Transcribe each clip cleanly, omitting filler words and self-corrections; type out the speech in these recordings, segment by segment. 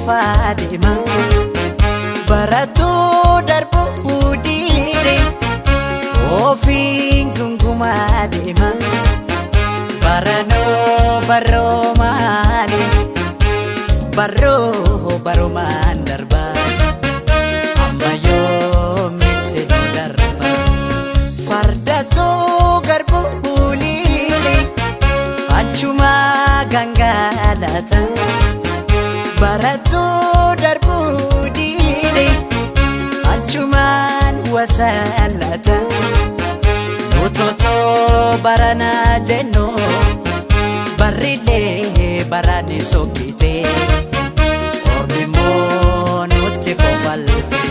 kufaa deema. Baratuu darbuu diide ofiin gungumaa deema. Baranoo baroomaani baroo barumaan darba amma yoomitti nu darba. Fardatuu garbuu liite achuma gangalata. Baratuu darbuu diide achumaan wasalata. Utotoo baranaa jennu barrilee barani sokkite ormi immoo nutti kofalte.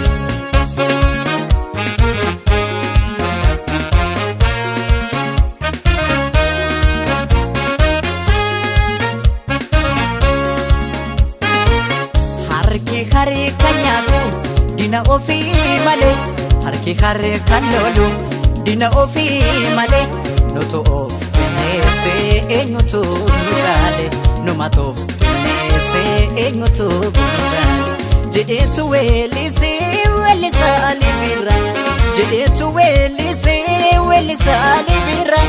Harki harka nyaatu dina ofii malee, harki harka lolu dina ofii malee. Nutu of kenneessee eenyutu nu caale, numatu of kenneessee eenyutu nu caale. Jedheetu weellisee weellisaa libira, jedheetu weellisee weellisaa libira.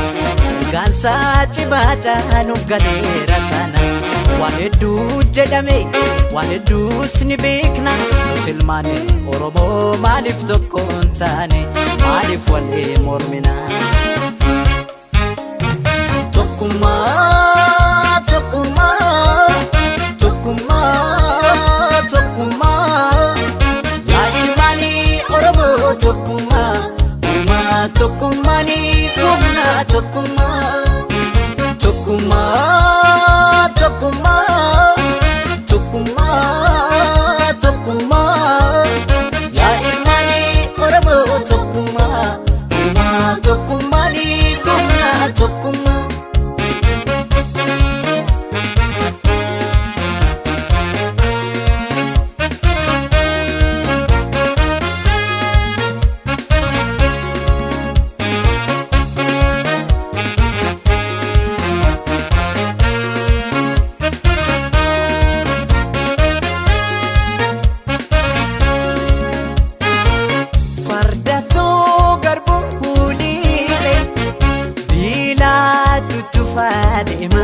Ergaansaa cimaadhaa nuuf galeera taana. Waa hedduu jedhame, waa hedduus ni beekna. Nuti ilmaan Oromoo maaliif tokko hin taane, maaliif walii mormina? Tokkummaa, tokkummaa, tokkummaa, tokkummaa. Yaa ilmaanii Oromoo tokkummaa, uumaa tokkummaanii humna tokkummaa. Tokkummaa, tokkummaa, tokkummaa, tokkummaa. Yaa ilmaanii Oromoo tokkummaa, uumaa tokkummaanii humna tokkummaa. Fardatuu garbuu liite biilaa tuttufa deema.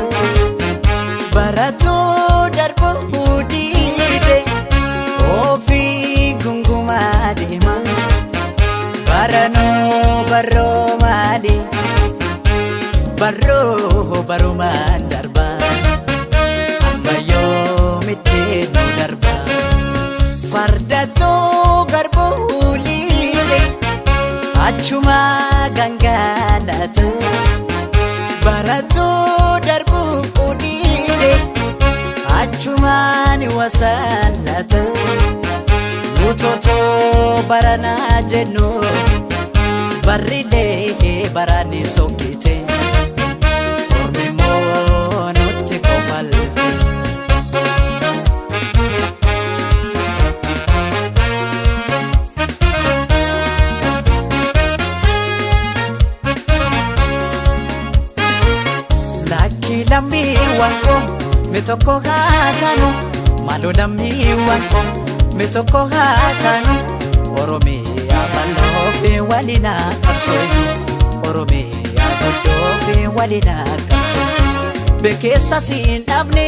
Baratuu darbuu diide ofii gungumaa deema. Baranoo baroo maali baroo barumaan darba amma yoomitti nu darba. Fardatuu garbuu liite achuma gangalata. Baratuu darbuu diide achumaan wasalata. Utotoo baranaa jennu barrilee barani sokkite ormi immoo nutti kofalte. Lakki lammiiwwan koo mi tokko haa taanu, maaloo lammiiwwan koo mi tokko haa taanu. Oromiyaa bal'oo fi waliin haa qabsoofnu, Oromiyaa guddoo fi waliin haa qabsoofnu. Bekeessa siin dhabne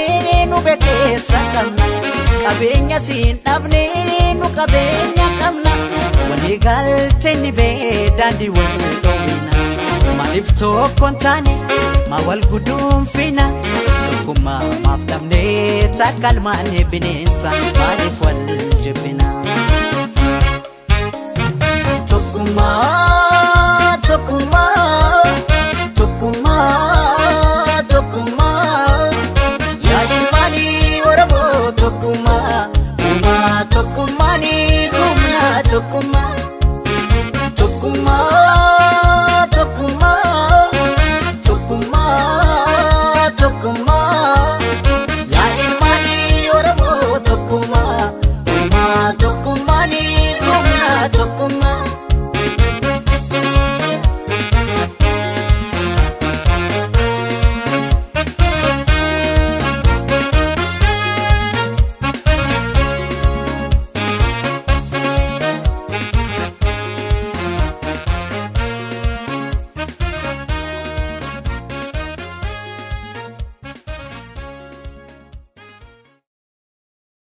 nu bekeessa qabna, qabeenya siin dhabne nu qabeenya qabna. Walii galtee ni bee daandii wal dhoowwina. Maaliif tokko hin taane, maa wal guduunfina? Tokkummaa maaf dhabnee takka ilmaan bineensa, maaliif wal jibbina?